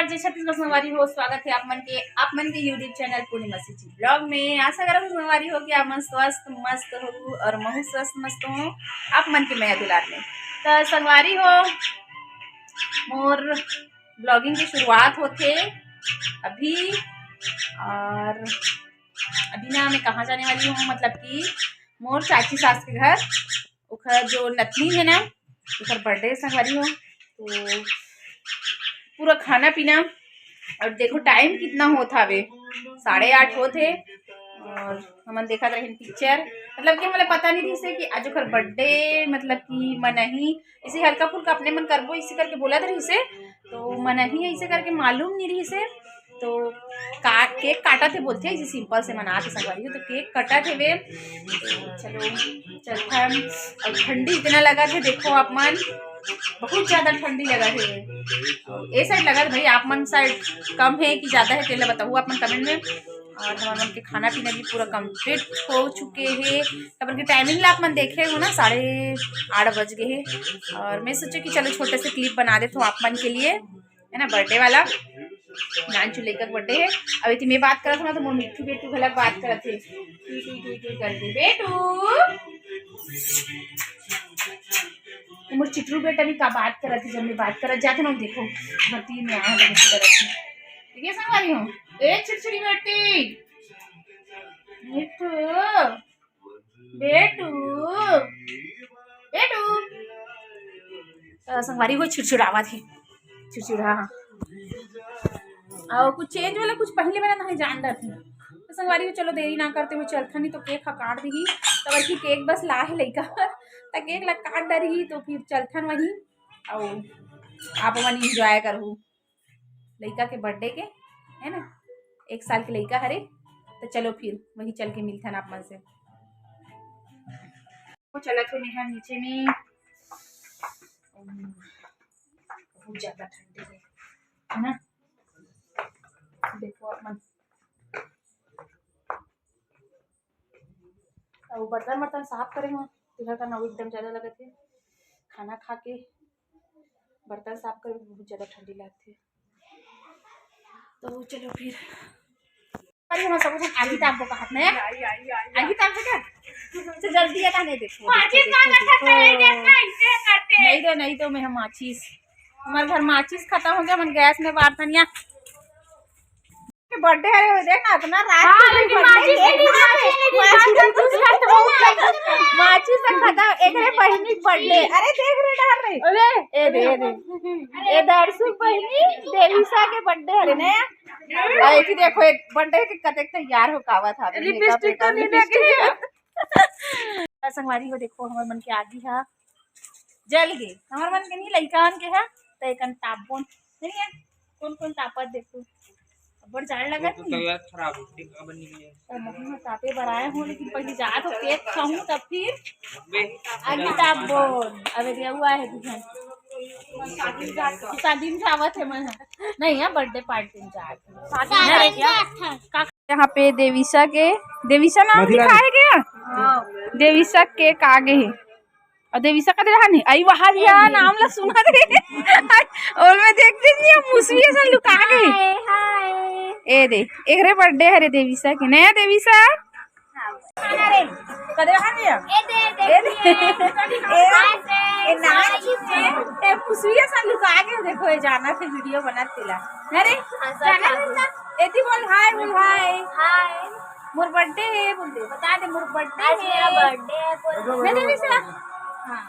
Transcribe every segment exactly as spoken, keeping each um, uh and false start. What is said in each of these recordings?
जय छत्तीसगढ़ संगवारी हो, स्वागत है आप मन के, आप मन के YouTube चैनल पूर्णिमा सिंह vlog में। आशा करत हूँ संगवारी हो कि आप मन स्वस्थ मस्त हो और महू स्वस्थ मस्त हो आप मन के मया दुलार में। तो संगवारी हो, मोर vlogging की शुरुआत होथे अभी, और अभी ना मैं कहाँ जाने वाली हूँ, मतलब कि मोर चाची सास के घर, ओखर जो नतनी है ना, ओखर birthday संगवारी हो, तो पूरा खाना पीना, और देखो time कितना होत हावे, साढ़े आठ होत हे, और हमन देखत रहेन picture, मतलब कि हमला पता नहीं रहिसे कि आज ओखर birthday, मतलब कि मनाही, इसे हल्का फुल्का अपने मन करबो, इसे करके बोलत रहिसे, तो मनाही ऐसे करके मालूम नहीं रहिसे। तो का केक काटत हे बोलथे, ऐसे simple से मनात हे संगवारी हो, तो केक कटत हेवे। तो चलो चलथन। और ठंडी इतना लगत हे, देखो आप मन, बहुत ज्यादा ठंडी लगत हे। ए side लगत हे भाई, आप मन side कम हे कि ज्यादा हे, तेला बताहू आप मन comment में। और हमर मन के खाना पीना भी पूरा complete हो चुके हे, काबर कि timing ला आप मन देखे हो ना, साढ़े आठ बज गए हे। और मैं सोचे कि चलो छोटे से clip बना देथों आप मन के लिए, है ना, birthday वाला। नानचु लइका के birthday हे। अब इति में बात करत हूँ ना, तो मोर मिट्ठू बेटू घलक बात करत हे, टू टू टू टू करके, बेटू। ये मोर चिटरू बेटा भी का बात करत हे, जब मैं बात करत जात हूँ ना, देखो, बत्ती में आया तो करत हे। ठीक है, संगवारी हो, ए छिरछिरी बेटी, मिट्ठू, बेटू, बेटू। अ, संगवारी हो, छिड़छिड़ावत हे, छिड़छिड़ा। हाँ। और कुछ change वाला, कुछ पहले वाला नहीं जान रहे थे। तो संगवारी हो, चलो देरी ना करते हुए चलथन, नहीं तो केक ह काट दीही। तबर की केक बस ला हे लइका, त केक ला काट डरही, तो फिर चलथन वहीं, और आप मन enjoy करहू। लइका के birthday के, है ना, एक साल के लइका हरे, तो चलो फिर वही चल के मिलथन आप मन से। वो चलत हो नेहा नीचे में, बहुत ज्यादा ठंडी है, है ना, देखो आप मन। और बर्तन बर्तन साफ करे में तेहर का नाव एकदम ज्यादा लगत है। खाना खा के बर्तन साफ करे में बहुत ज्यादा ठंडी लगत है। तो चलो फिर, अरे हम सब जन आगी तापबो कहत ने, आगी तापबो का? तो जल्दी आता नहीं, देखो, माचिस देखो, वाला देखो, खत्म है, देखो, ऐसे करते हैं। नहीं दो, नहीं दो, मैं हम माचिस, हमारे घर माचिस खत्म हो गया, मन गैस में बार थनिया। के birthday हरे हो, देख ना, इतना रात हाँ, के लेकिन birthday माचिस cake नहीं, माचिस नहीं, माचिस माचिस नहीं, माचिस माचिस से खत्म, एकरे बहिनी के birthday। अरे देख रे, डहर रे। अरे। ए दे, ए दे। ए दर्शु बहिनी, देविशा के birthday हरे ने। अरे, एती देखो, एक birthday के कतेक तैयार हो कावत हावे, लिपस्टिक तो नहीं लगे। संगवारी हो, देखो, हमर मन के आगी हा। जल गे। हमर मन के नहीं, लइका मन के है, त एकन तापबोन। नहीं है? कौन कौन तापत देखो। अब्बड़ जाड़ लगत तो नहीं? तबीयत खराब हो, ठीक अब नहीं है। त महू तापे बर आए हो, लेकिन पहले जात हो केक खाऊं, तब फिर बे, आगे तापबोन। अबे रे हुआ है तुझे। शादी में जावत है मैं। नहीं है, birthday party में जात है। शादी में जात है। का यहाँ पे देविशा के, देविशा नाम लिखा है क्या? देविशा केक आगे है। और देविशा का देहा नहीं आई, वहां दिया नाम ला सुना दे। और मैं देख दे नहीं, मुसवी ऐसा लुका गई। हाय, हाय। ए दे, एकरे birthday हरे देविशा के, नया देविशा। हाँ। अरे, कदे वहाँ दिया? ए दे, ए दे। देखिए। ए, हाय friends, ए, नाच हाय। ए, मुसवी ऐसा लुका गई, देखो, ये जाना थे video बना तेला। अरे, हाँ, सर, जाना हाँ। थे ना? एती बोल, हाय बोल, हाय। हाय। मोर birthday है, बोल दे, बता दे, मोर birthday आज है। मेरा birthday है, बोल। नहीं, नहीं, नहीं, सर। हाँ।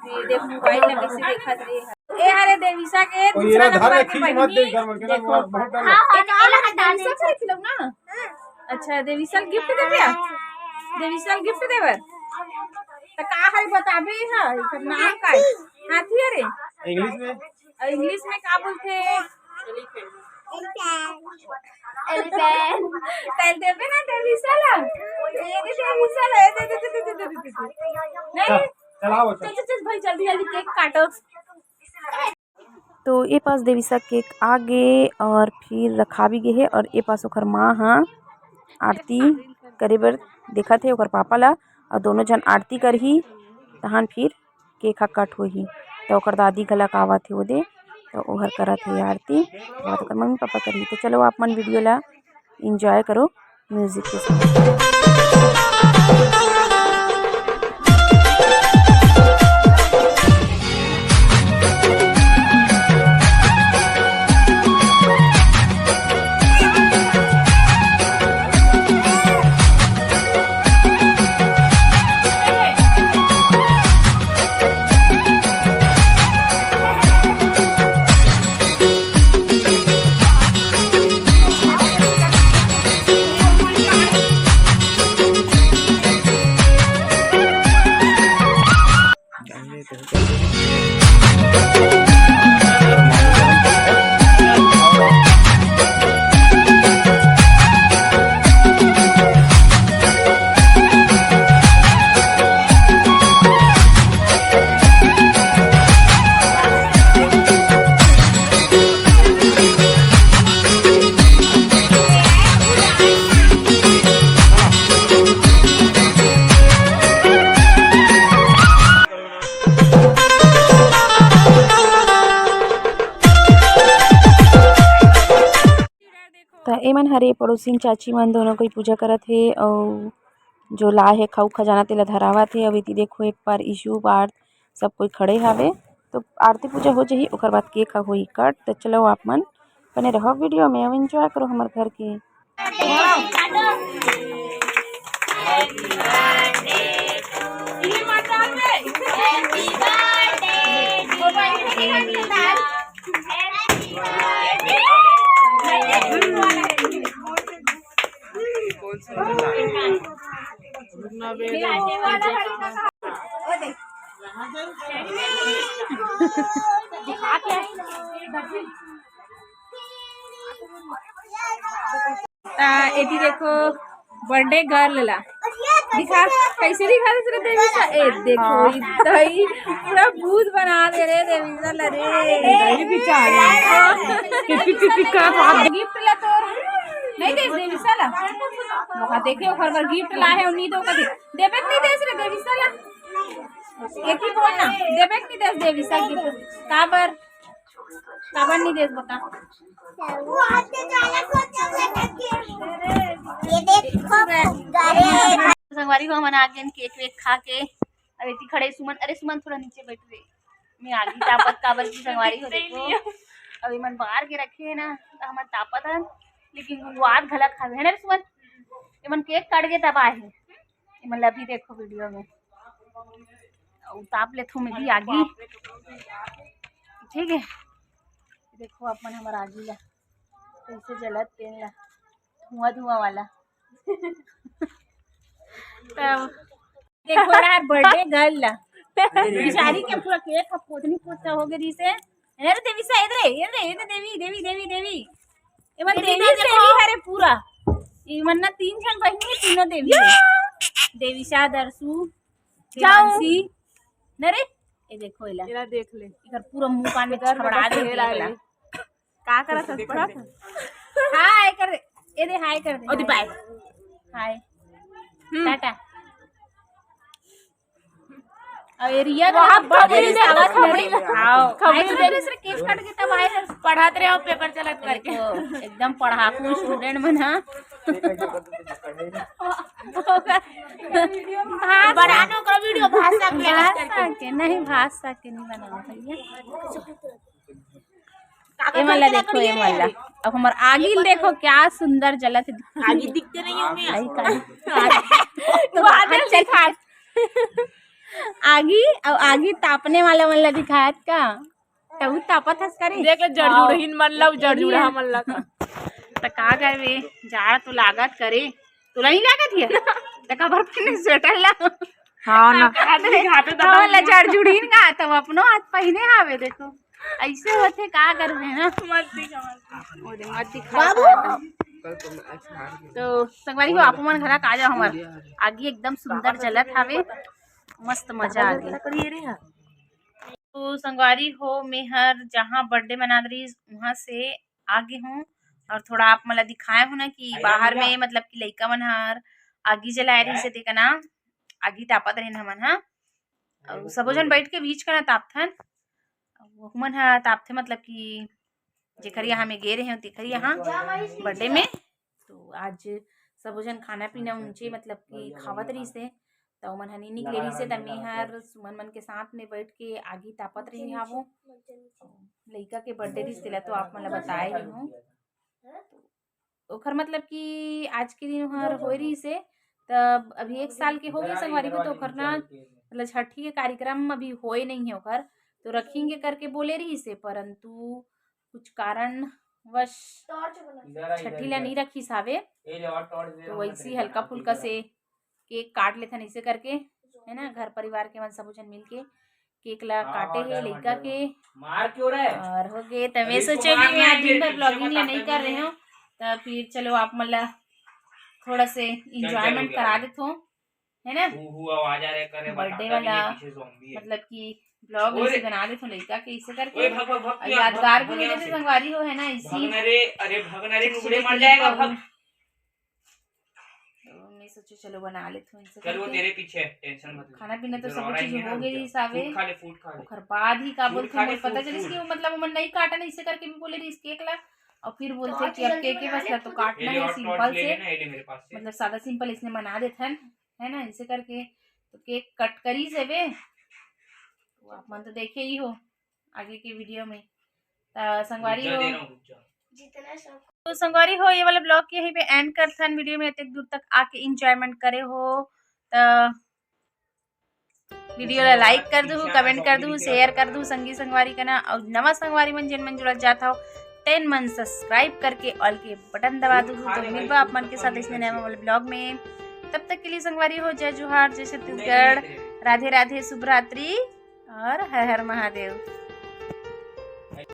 ये देख, mobile में कैसे देखा दे। ए, अरे, देविशा के और ये दूसरा ना, घर नंबर रखी के मत दे, बहिनी। घर में के ना, देखो। बहुत डर हाँ, लगता है। हाँ, एक आला है, देविशा के खिलौना। अच्छा, देविशा gift दे दिया? देविशा gift देवर? त का है बताबे, है, एकर नाम का है? हाथी, अरे। English में? और English में का बोलथे? Elephant। Elephant। चल देबे ना देविशा ला। ये दे देविशा ला, ये दे, दे, दे। नहीं? चल, चलाओ, चल। चल, चल, चल भाई, जल्दी, जल्दी केक काटो। तो ए पास देविशा केक आ गे और फिर रखा भी गे हे और ए पास ओकर माँ ह आरती करे बर देखत हे ओकर पापा ला, और दोनों झन आरती करही, तहन फिर केक ह कट होही। त ओकर दादी घलक आवत हे ओदे, तो ओहर करत हे आरती, बाद ओकर मम्मी पापा करही। तो चलो आप मन वीडियो ला एंजॉय करो म्यूजिक के साथ। त एमन हरे पड़ोसिन चाची मन, दोनों कोई पूजा करत हे, अउ जो लाए हे खाऊ खजाना तेला धरावत हे। अउ एती देखो एक बार ईशु पार्थ सब कोई खड़े हावे। तो आरती पूजा हो जही, ओकर बाद केक ह होई कट। त चलो आप मन बने रहो वीडियो में, अउ एंजॉय करो हमर घर के। ता एती देखो बर्थडे गर्ल ला दिखा, कैसे दिखा दे रे देविशा। ए देखो, हाँ। ई दही पूरा भूत बना दे रे देविशा ला रे। दही भी चाहिए। टिक टिक टिक टिक कर। गिफ्ट ला तोर नहीं देस देविशा ला। वहाँ देखे ओकर बर गिफ्ट ला है, उम्मीद ओकर दे-, देबे के नहीं देस रे देविशा ला। एती बोल ना, देबे के नहीं देस देविशा गिफ्ट। काबर? काबर नहीं देस बता। ये देखो, गरे। संगवारी हो, हमन आ गेन केक वेक खा के। अब एती खड़े सुमन, अरे सुमन थोड़ा नीचे बैठ रे। मैं आगी तापत काबर की संगवारी हो देखो। अब एमन बाहर के रखे है ना, तो हमन तापत हन, लेकिन गुंगवात घलक हवे, है ना रे सुमन? एमन केक काट के तब आए हैं। एमन ला भी देखो वीडियो में। अउ ताप लेथो मैं भी आगी। ठीक है, देखो अपन हमर आगी ला कैसे जलत तेन ला, धुआं धुआं वाला। तब देखो यार बर्थडे गर्ल ला, बिचारी के पूरा केक ह पोतनी पोता हो गई से। अरे देवी से इधर, इधर, इधर देवी, देवी, देवी, देवी। एमन देवी देवी से देखो। भी हरे पूरा। एमन ना तीन झन बहिनी है, तीनों देवी है। देविशा, दरसू, जाओ। देवांशी। न रे, ये देखो एला। एला देख ले। एकर पूरा मुंह कान में इधर में छबड़ा बस दे ढेर आ देख ला। रही। का करत हस, पढ़त हस? हाय कर दे। ए दे हाय कर दे। ओ दे बाय। हाय। हम्म। टाटा। और ये रिया का बहुत बर्थडे खबड़ी से आवाज खबड़ी। मेरे। हाँ। खबड़ी आज मेरे सिर्फ केक काट के तब आए हैं। पढ़त रहे हो पेपर चलत करके। देखो, एकदम पढ़ाकू स्टूडेंट मन हा। बनानो का वीडियो भाषा के भाषा के, नहीं भाषा के नहीं बनाओ भैया। ए वाला देखो, ए वाला। अब हमर आगी देखो, क्या सुंदर जलत है। आगी दिखते नहीं हो मैं। आई का? तो आदर से खा। आगी, अब आगी तापने वाला मन ला दिखात का? तहु तापत हस करे? देख ले, जड़ हाँ। जुड़हीन मन ला, जड़ जुड़हा मन ला का। त का करबे, जाड़ तो लागत करे। तोला नहीं लागत है? त काबर पहने स्वेटर ला? हाँ ना। हाँ, कहा दे। दिखाते तो हाँ, ला जड़ जुड़हीन का, तब अपनो हाथ पहिने हावे, देखो। ऐसे होथे, का करबे ना? मत दिखा, मत दिखा। ओ दे, मत दिखा। बाबू। तो संगवारी हो, आप मन घरा का जाओ, हमर आगी एकदम सुंदर जलत हावे, मस्त मजा आ गे। तो संगवारी हो, मैं हर जहाँ बर्थडे मनात रहीस, वहाँ से आ गे हूँ और थोड़ा आप मन ला दिखाए हूँ ना कि बाहर में मतलब कि लइका मन हर आगी जलाए रहीस, तेकना आगी तापत रहिन हमन हा। अउ सबो झन बैठ के बीच कना तापथन। वो मन ह तापथे, मतलब कि जेकर यहाँ में गे रहे हो तेकर यहाँ बर्थडे में। तो आज सबो झन खाना पीना उनचे मतलब कि खावत रहिस हे, त ओमन ह नी निकले रहिस हे, त मैं हर सुमन मन के साथ में बैठ के आगी तापत रहे हावो। लइका के बर्थडे रहिस तेला तो आप मन ला बताए ही हूँ। ओखर मतलब कि आज के दिन हर होए रहिस हे, तब अभी एक साल के हो गए संगवारी हो, तो ओखर ना मतलब छठी के कार्यक्रम अभी होए नहीं है ओखर, तो रखेंगे करके बोले रहिस हे, परंतु कुछ कारणवश छठी ला नहीं रखिस हावे। तो वैसे ही हल्का फुल्का से केक काट लेथन ऐसे करके, है ना, घर परिवार के मन सबो झन मिलके केक ला काटे हे लइका के। मार क्यों रहे? और हो गए, त मैं सोचे कि मैं आज दिन भर ब्लॉगिंग ला नहीं कर रहे हूँ, त फिर चलो आप मन ला थोड़ा से इंजॉयमेंट करा देथो, है ना। बर्थडे वाला मतलब कि ब्लॉग ऐसे बना देथो लइका के, ऐसे करके यादगार भी हो जाथे संगवारी हो, है ना। इसी अरे भगना रे, नुकड़े मर जाएगा, भग। तो मैं सोचे चलो बना लेथो इनसे चल, वो करके। तेरे पीछे है, टेंशन मत ले। खाना पीना तो सब चीज हो गई हिसाबे। फूड खा ले, फूड खा ले। ओकर बाद ही का बोलथे, मोर पता चलिस कि वो मतलब ओमन नहीं काटन, इसे करके भी बोले रहिस केक ला, और फिर बोलथे कि अब केक के बस ला तो काटना है सिंपल से, मतलब सादा सिंपल इसने मना देथन, है ना, इसे करके। तो केक कट करिस हे बे, आप मन तो देखे ही हो आगे के वीडियो में। त संगवारी हो, तो संगवारी हो, ये वाला ब्लॉग के यहीं पे एंड करथन। वीडियो में एतेक दूर तक आके एंजॉयमेंट करे हो त वीडियो ला लाइक कर दू, कमेंट कर दू, शेयर कर दू संगी संगवारी कना, और नवा संगवारी मन जेन मन जुड़त जात हो तेन मन सब्सक्राइब करके ऑल के बटन दबा दू। तो मिलबा आप मन के साथ इसने नवा वाले ब्लॉग में। तब तक के लिए संगवारी हो, जय जोहार, जय छत्तीसगढ़, राधे राधे, शुभ रात्रि और हर हर महादेव।